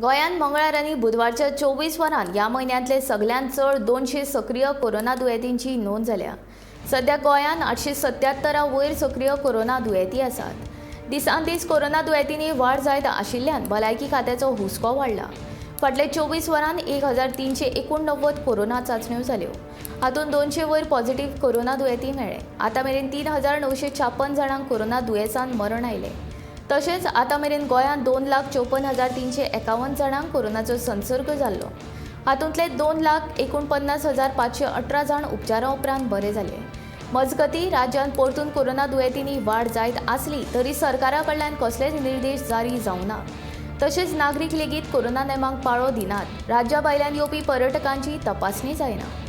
गोंयांत मंगळार आनी बुधवारच्या 24 वरांत ह्या म्हयन्यांतले सगल्यांत चड 200 सक्रीय कोरोना दुयेंतींची नोंद जाल्या. सध्या गोंयांत 877 वयर सक्रीय कोरोना दुयेंती आसात. दिसान दीस कोरोना दुयेंतींनी वाड जायत आशिल्ल्यान भलायकी खात्याचो हुस्को वाडला. फाटले 24 वरांत 1389 कोरोना चांचण्यो जाल्यो. हातूंत 200 वयर पॉझिटिव्ह कोरोना दुयेंती मेळ्ळे. आतां मेरेन 3956 जाणांक कोरोना दुयेंसान मरण आयलें. तशेंच आतां मेरेन गोंयांत 2,54,351 जाणांक कोरोनाचो संसर्ग जाल्लो. हातूंतले 2,49,518 जाण उपचारा उपरांत बरे जाले. मजगतीं, राज्यांत परतून कोरोना दुयेंतींनी वाड जायत आसली तरी सरकारा कडल्यान कसलेच निर्देश जारी जावंक ना. तशेंच नागरीक लेगीत कोरोना नेमांक पाळो दिनात. राज्या भायल्यान येवपी पर्यटकांची तपासणी जायना.